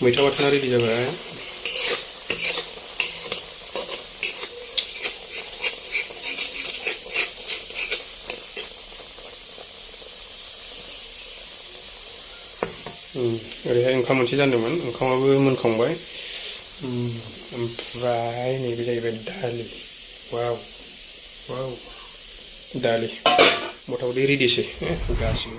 मैथा बाथोना रेडि जाबाय। ओरैहाय ओंखाम मोनसे जानदोंमोन, ओंखामाबो मोनखांबाय। ओमफ्राय नैबे जाहैबाय दालि। वाव वाव दालि मथा मथि रेडिसै गासिबो।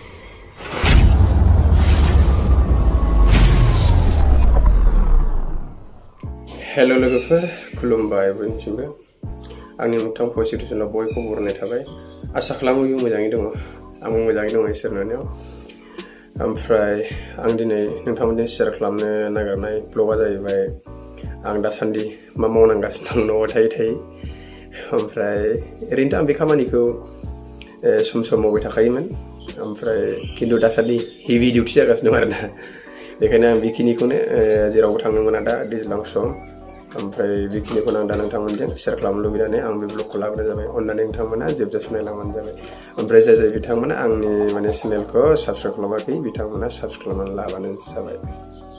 हेल' लोगोफोर, खुलुमबाय बयनिसिमबो। आंनि मोगथां भइस इउटिउबआव बयखौबो बरायनाय थाबाय। आसा खालामो बयबो मोजाङै दङ। आंबो मोजाङै दङ इसोरनि अननायाव। ओमफ्राय आं दिनै नोंथांमोनजों शेयार खालामनो नागिरनाय ब्लगआ जाहैबाय आं दासान्दि मा मावनांगासिनो दं न'आव थायै थायै। ओमफ्राय ओरैनोथ' आं बे खामानिखौ सम सम मावबाय थाखायोमोन। ओमफ्राय खिन्थु दासान्दि हेभि डिउटि जागासिनो दं आरोना। बेखायनो आं बेखिनिखौनो जेरावबो थांनो मोना दा दैज्लां सम। ओमफ्राय बेखिनिखौनो आं दा नोंथांमोनजों शेयार खालामनो लुबैनानै आं बे ब्लगखौ लाबोनाय जाबाय। अननानै नोंथांमोना जोबजासिम नायलांबानो जाबाय। ओमफ्राय जाय बिथांमोना आंनि चेनेलखौ साबस्क्राइब खालामाखै बिथांमोना साबस्क्राइब खालामनानै लाबानो जाबाय,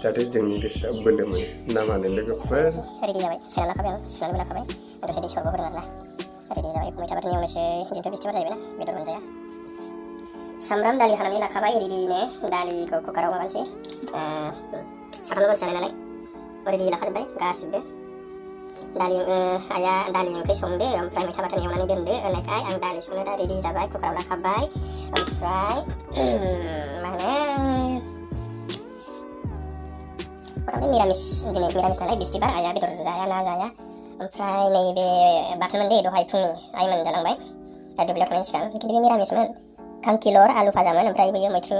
जाहाथे जोंनि गोसोआ बोलो मोनो। ना मा होनो लोगोफोर? रेडि जाबाय, सायना लाखाबाय आं, सुनानैबो लाखाबाय। दसे दै सरबो होदों आरोना। रेडि जाबाय। मैथा बाथोन एवनोसै। दिनैथ' बिस्थिबार जाहैबाय ना, बेदर मोनजाया। सामब्राम दालि हानानै लाखाबाय रेडिनो। दालिखौ कुकाराव माबानोसै। साथामल' मानसि जानाय नालाय रेडि लाखाजोब्बाय गासिबो। आइया दालि ओंख्रि संदो, ओमफ्राय मैथा बाथोन एवनानै दोनदो होननायखाय आं दालि संनो दा रेडि जाबाय, कुकाराव लाखाबाय। ओमफ्राय मा होनो मिरामिस, दिनै मिरामिस नालाय बिस्थिबार, आइया बेदर जाया ना जाया। ओमफ्राय नैबे बाथोनमोन दे दहाय फुंनि आइमोन जालांबाय दा दुब्लियाव थांनायनि सिगां। खिन्थु बे मिरामिसमोन, खांखिलर आलु भाजामोन। ओमफ्राय बैयो मैथ्रु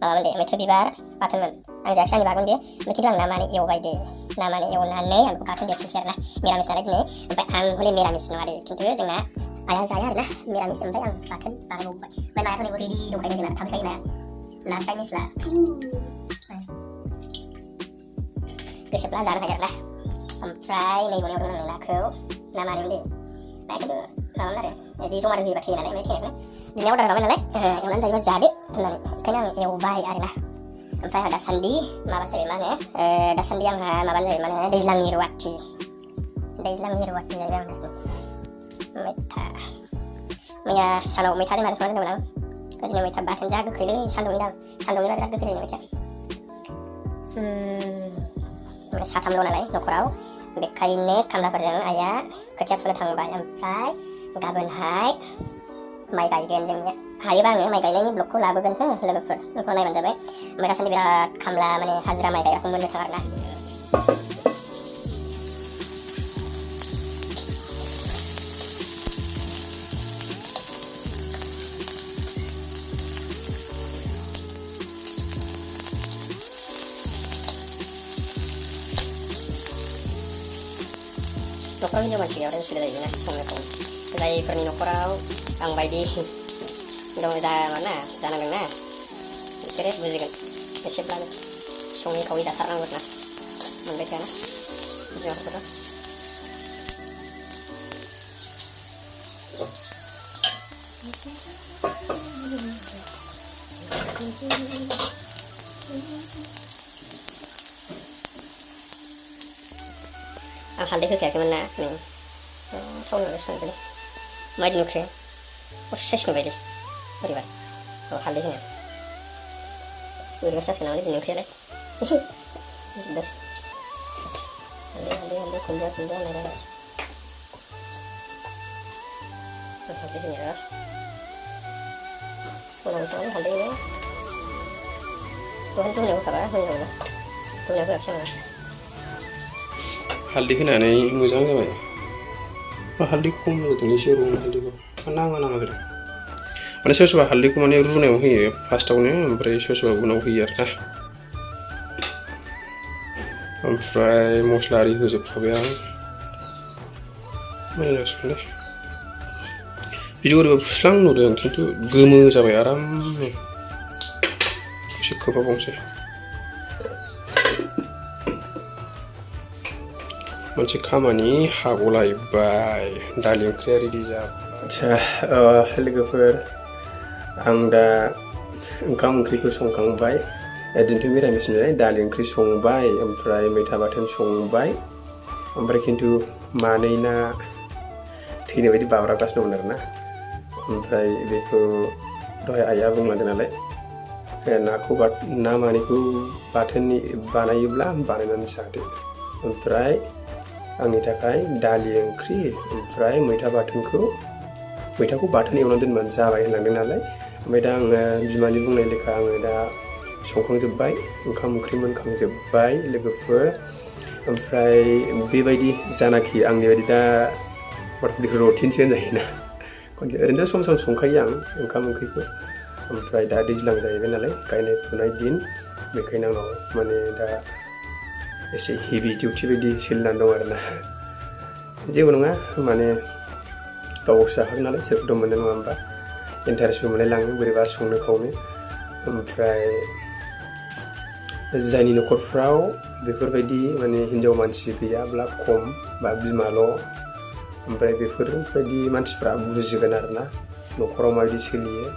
माबामोन दे, मैथ्रु बिबार बाथोनमोन। आं जायाखिसै, आंनि बागोन बेयो। खिन्थु आं नामानि एवबाय दे, नामानि एवनानै आं बाथोन देफिनसै आरोना। मिरामिस नालाय दिनै। ओमफ्राय आं हले मिरामिस नङा दे, खिन्थु जोंना आइया जाया आरोना मिरामिस। ओमफ्राय आं बाथोन बानायबावबाय। ओमफ्राय नायाथ' नैबो रेडि दंखायो, जोंना थाबैखायो नाया। नास्राय निस्ला गोसोब्ला जानो हायो आरोना। ओमफ्राय नै बनायाव दं नाखौ, ना मानैमोन दे। नाया खिन्थु माबामोन आरो बिदि जमा दोनहोयोबा थैयो नालाय। ओमफ्राय थैनायखौनो बिनिया अर्डार लाबाय नालाय एवनानै जायोबा जादो होननानै, ओंखायनो आं एवबाय आरोना। ओमफ्राय आंहा दासान्दि माबासो मा होनो दासान्दि आंहा माबानो जायो, मा होनो दैज्लांनि रुवाथि जाहैबाय आं दासान्दि। मैथा मैया सानाव मैथाजों नाजों संनानै दोनदोंमोन आं। दिनै मैथा बाथोन जा गोखैलै, सान्दुंनिबा बिराद गोखै जायो मैथाया। ओमफ्राय साथामल' नालाय न'खराव, बेखायनो खामलाफोरजों आइया खोथिया फुनो थांबाय। ओमफ्राय गाबोनहाय माइ गायगोन जोंनिया। हायोबा आङो माइ गायनायनि ब्लगखौ लाबोगोन हो लोगोफोर, नोंखौ नायबानो जाबाय। ओमफ्राय दासान्दि बिराद खामला माने हाजिरा माइ गायग्राखौ मोननो थाङा आरोना। न'खराव हिनजाव मानसि गैयाबाथाय उसुबिदा जायोना संनायखौ। जायफोरनि न'खराव आंबायदि दं जानांगोनना, बिसोरो बुजिगोन। एसेब्लाबो सङै खावै जाथारनांगौ आरोना, मोनबाय थायाना बिमाफोरखौथ'। आं हालदै होखायाखैमोन ना, नै थावनायावनो संबायलै। माबायदि नुखो? साइस नुबायलै बोरैबा। हालदै होनो बोरैबा साइस गोनांलै दिनै ओंख्रियालाय। हालदै खुन्दिया होनलायलायबाय। हालदै होनो र', उनाव संनानै हालदै होनो। दहाय रुनायाव होखाबा मोजां मोना, रुनायाव होआखिसै आङो। हालदै होनानै मोजां जाबाय। हालदै खम होदों एसे, रुनाय हालदैखौ नाङा जादों। माने सोरबा सोरबा हालदैखौ माने रुनायाव होयो फार्स्टआवनो, ओमफ्राय सोरबा सोरबा उनाव होयो आरोना। ओमफ्राय मस्ला आरि होजोबखाबाय आं, मोजां जासिगोनलै। भिडिअ ओरैबा फुस्लां नुदों, खिन्थु गोमो जाबाय आरामनो। एसे खोबहाबबावनोसै। मोनसे खामानि हागलायबाय, दालि ओंख्रिया रेडि जाबाय। आदसा लोगोफोर, आं दा ओंखाम ओंख्रिखौ संखांबाय। दिनैथ' मिरामिस नालाय दालि ओंख्रि संबाय ओमफ्राय मैथा बाथोन संबाय ओमफ्राय खिन्थु मानै ना थैनाय बायदि बाब्राबगासिनो दंमोन आरोना ओमफ्राय बेखौ दहाय आइया बुंलांदों नालाय ना मानैखौ बाथोननि बानायोब्ला बानायनानै जादो ओमफ्राय आंनि थाखाय दालि ओंख्रि ओमफ्राय मैथाखौ बाथोन एवनानै दोनबानो जाबाय होनलांदों नालाय ओमफ्राय दा आङो बिमानि बुंनाय लेखा आङो दा संखांजोब्बाय ओंखाम ओंख्रि मोनखांजोब्बाय लोगोफोर ओमफ्राय बेबायदि जानाखि आंनि बायदि दा रुटिनसो होनजायोना ओरैनो सम सम संखायो आं ओंखाम ओंख्रिखौ ओमफ्राय दा दैज्लां जाहैबाय नालाय गायनाय फुनाय दिन बेखायनो आंनाव माने दा एसे हेभि डिउटि बायदि सोलिनानै दं आरोना जेबो नङा माने गावसो जाखागोन नालाय सोरखौथ' मोननो नङा होमबा इन्टारेस्टबो मोनलायलाङो बोरैबा संनो खावनो ओमफ्राय जायनि न'खरफ्राव बेफोरबायदि माने हिन्जाव मानसि गैयाब्ला खम बा बिमाल' ओमफ्राय बेफोरबायदि मानसिफ्रा बुजिगोन आरोना न'खराव माबायदि सोलियो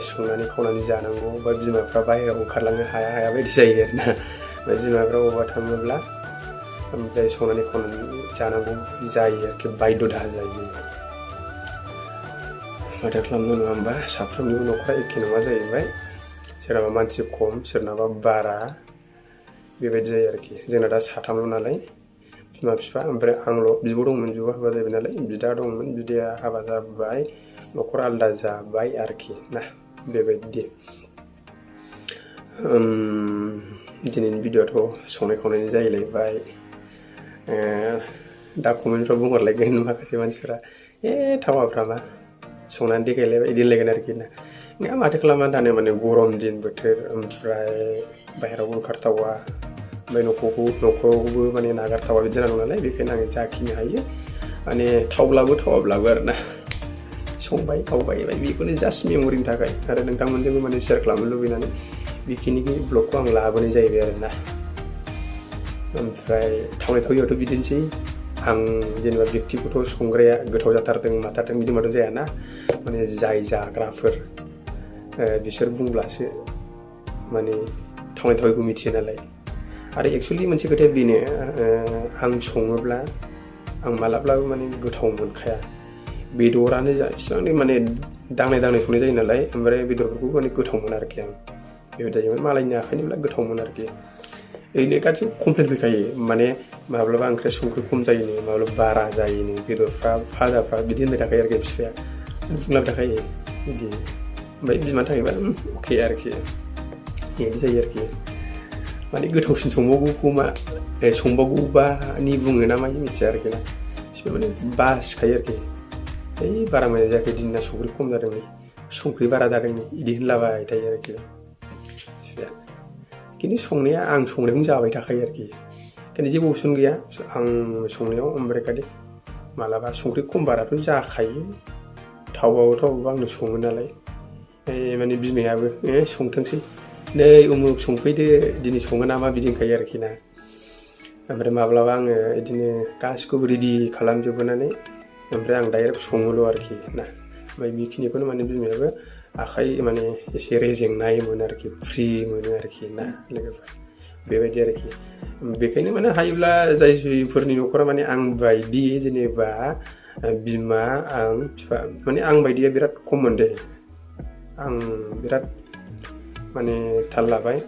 संनानै खावनानै जानांगौ बा बिमाफ्रा बाहेरायाव ओंखारलांनो हाया बायदि जायो आरोना बिमाफ्रा बबावबा थाङोब्ला ओमफ्राय संनानै खावनानै जानांगौ जायो आरोखि बायध'था जायो माथो खालामनो नङा होमबा साफ्रोमनिबो न'खरा एखे नङा जाहैबाय सोरनाबा मानसि खम सोरनाबा बारा बेबायदि जायो आरोखि जोंना दा साथामल' नालाय बिमा बिफा ओमफ्राय आंल' बिब' दंमोन बिब'आ हाबा जाबाय नालाय बिदा दंमोन बिदाया हाबा जाबाय न'खर आलादा जाबाय आरोखि ना बेबायदि दिनैनि भिडिअ'आथ' संनाय खावनायनि जाहैलायबाय दा कमेन्टफ्राव बुंहरलायगोन माखासे मानसिफ्रा थावाफ्रा मा संनानै देखायलायबाय बिदि होनलायगोन आरोखि ना माथो खालामनानै थानो माने गरम दिन बोथोर ओमफ्राय बाहेरायावबो ओंखारथावा ओमफ्राय न'खरावबो माने नागारथावा बिदि जानांगौ नालाय बेखायनो आङो जाखिनि हायो माने थावाब्लाबो आरोना संबाय खावबाय बेखौनो जास्ट मेम'रिनि थाखाय आरो नोंथांमोनजोंबो माने शेयार खालामनो लुबैनानै बेखिनि ब्लगखौ आं लाबोनाय जाहैबाय आरोना ओमफ्राय थावनाय थावैयावथ' बिदिनोसै आं जेनेबा व्यक्तिगत संग्राया गोथाव जाथारदों माथारदों बिदिबाथ' जायाना माने जाय जाग्राफोर बिसोर बुंब्लासो माने थावनाय थावैखौ मिथियो नालाय आरो एक्सुवेलि मोनसे खोथाया बेनो आं सङोब्ला आं मालाब्लाबो माने गोथाव मोनखाया बेदरानो जा इसिबां माने दांनाय संनाय जायो नालाय ओमफ्राय बेदरफोरखौ माने गोथाव मोना आरोखि आं बेबायदि जायोमोन मालायनि आखाइनिब्ला गोथाव मोनो आरोखि ओरैनो गासिबो कमप्लेन फैखायो माने माब्लाबा ओंख्रिया संख्रि खम जायोनो माब्लाबा बारा जायोनो बेदरफ्रा फाजाफ्रा बिदि होनबाय थाखायो आरोखि बिफाया बुंलाबाय थाखायो बिदि ओमफ्राय बिमानि थाखायबा अके आरोखि बिदि जायो आरोखि माने गोथावसिन संबावगौबानि बुङो ना मायो मिथिया आरोखि ना बिसोर माने बासिखायो आरोखि बारा मोजां जायाखै दिनना संख्रि खम जादों नै संख्रि बारा जादों नै बिदि होनलाबाय थायो आरोखि खिन्थु संनाया आं संनायखौनो जाबाय थाखायो आरोखि ओंखायनो जेबो अपसन गैया आं संनायाव ओमफ्राय खालि मालाबा संख्रि खम बाराथ' जाखायो थावबाबो आंनो सङो नालाय माने बिमायाबो संथोंसै नै उमुक संफैदो दिनै सङो नामा बिदि होनखायो आरोखि ना ओमफ्राय माब्लाबा आङो बिदिनो गासिखौबो रेडि खालामजोबनानै ओमफ्राय आं डाइरेक्ट सङोल' आरोखि ना ओमफ्राय बेखिनिखौनो माने बिमायाबो आखाइ माने एसे रेजेंनाय मोनो आरोखि फ्रि मोनो आरोखि ना लोगोफोर बेबायदि आरोखि बेखायनो माने हायोब्ला जायफोरनि न'खरा माने आं बायदि जेनेबा बिमा आं बिफा माने आं बायदिया बिराद खममोन दे आं बिराद माने थाल लाबाय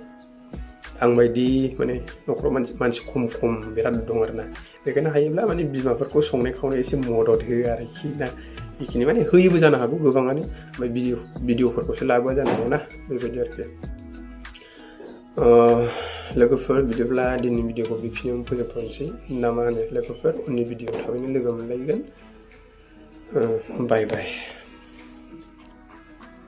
आं बायदि माने न'खराव मानसि खम बिराद दं आरोना बेखायनो हायोब्ला माने बिमाफोरखौ संनाय खावनाय एसे मदद हो आरोखि ना बेखिनि माने होयोबो जानो हागौ गोबाङानो ओमफ्राय भिडिअफोरखौसो लाबोआ जानो हागौ ना बेबायदि आरोखि लोगोफोर बिदिब्ला दिनैनि भिडिअखौ बेखिनियावनो फोजोबथ'नोसै ना मा होनो लोगोफोर उननि भिडिअ थाबैनो लोगो मोनलायगोन बाय